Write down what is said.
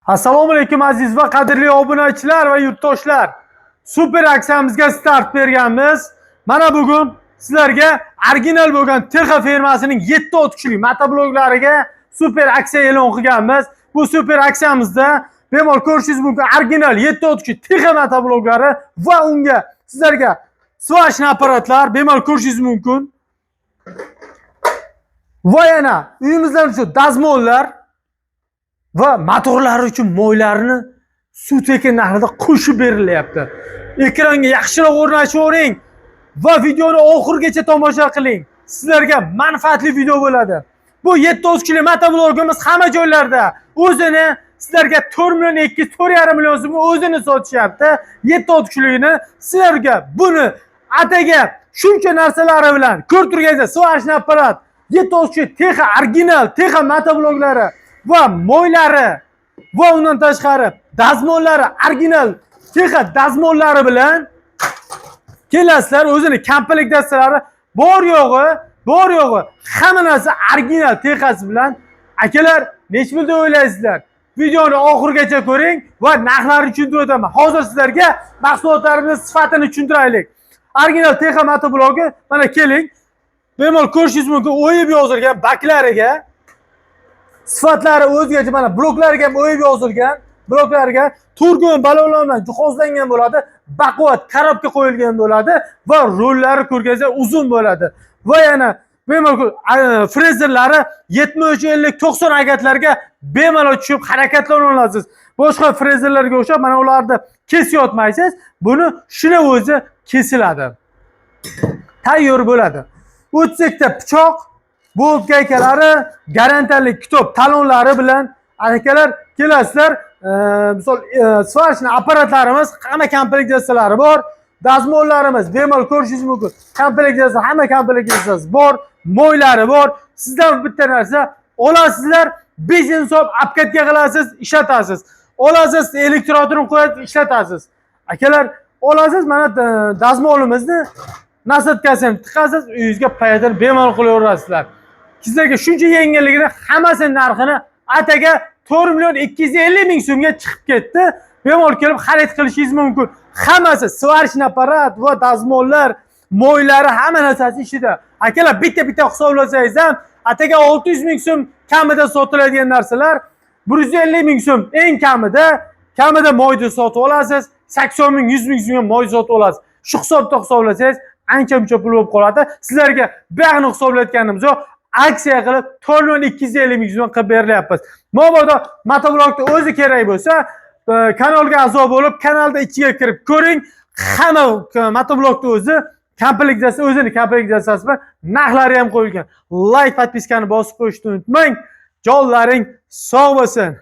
Assalomu alaykum, aziz va qadrli obunachilar va yurtdoshlar. Super aksiyamizga start berganmiz. Mana bugun sizlarga original bo'lgan Texa firmasining 7 ot kuchli motobloklariga super aksiya e'lon qilganmiz. Bu super aksiyamizda bemalol ko'rishingiz mumkin, original 7 ot kuchli Texa motobloklari va unga sizlarga сварочный apparatlar, bemalol ko'rishingiz mumkin. Va yana uyimizlar uchun dazmollar va motorlar uchun moylarni suv tekin narxida qo'shib berilyapti. Ekranga yaxshiroq o'rnashavering va videoni oxirigacha tomosha qiling. Sizlarga manfaatli video bo'ladi. Bu 7 kuchli motoblogimiz hamma joylarda o'zini sizlarga 4 million 200, 4,5 million so'mga o'zini sotishyapti. 7 kuchligini sizlarga buni ataga shuncha narsalari bilan ko'rib turganingiz, сварочный apparat, 7 kuchli Texa, original Texa motobloklari va moylari va undan tashqari dazmollari, original Texa dazmollari bilan kelasizlar. O'zini komplektatsiyalari bor yo'g'i, bor yo'g'i hamma narsa original Texasi bilan. Akalar, nechi pul deb o'ylaysizlar? Videoni oxirigacha ko'ring va narxlarni tushuntirib o'taman. Hozir sizlarga mahsulotlarimizni sifatini tushuntiraylik. Original Texa motoblogi, mana keling, bemalol ko'rishingiz mumkin, o'yib yozilgan baklariga sifatlari o'zgacha. Mana bloklariga ham o'yib yozilgan, bloklarga turgun balonlar bilan jihozlangan bo'ladi, baquvvat korobka qo'yilgan bo'ladi va rollari ko'rganingizda uzun bo'ladi. Va yana bemalol frezerlari 73, 50, 90 agatlarga bemalol tushib harakatlana olasiz. Boshqa frezerlarga o'xshab mana ularni kesayotmaysiz, buni shuni o'zi kesiladi, tayyor bo'ladi. 32 ta pichoq, bolt gaykalari, garantiyali kitob talonlari bilan, akalar, kelasizlar. Misol, сварочный apparatlarimiz hamma komplektatsiyalari bor. Dazmollarimiz, bemalol ko'rishingiz mumkin, komplektatsiya, hamma komplektatsiyasi bor, moylari bor. Sizdan bitta narsa olasizlar, bezinsof обкатка qilasiz, ishlatasiz. Olasiz, elektrotorni qo'yasiz, ishlatasiz. Akalar, olasiz, mana dazmolimizni насадка sini tiqasiz, uyingizga paydan bemalol qilaverasizlar. Sizlarga shuncha yengilligini, hammasini narxini ataga 4 million 250 ming so'mga chiqib ketdi. Bemalol kelib xarid qilishingiz mumkin. Hammasi, сварочный apparat va dazmollar, moylari, hamma narsasi ichida. Akalar, bitta bitta hisoblasangiz ham ataga 600 ming so'm kamida sotiladigan narsalar 150 ming so'm eng kamida moyni sotib olasiz. 80 ming, 100 ming so'mga moy sotib olasiz. Shu hisobda hisoblasangiz, ancha muncha pul bo'lib qoladi. Sizlarga buyog'ini hisoblayotganimiz yo'q, aksiya qilib 4 million 250 ming so'm qilib berilyapmiz. Mabodo motoblokni o'zi kerak bo'lsa, kanalga a'zo bo'lib, kanalda ichiga kirib ko'ring. Hamma motoblokni o'zi komplektatsiyasi, o'zini komplektatsiyasi bilan narxlari ham qo'yilgan. Layk, подписка ni bosib qo'yishni unutmang. Jonlaring sog' bo'lsin.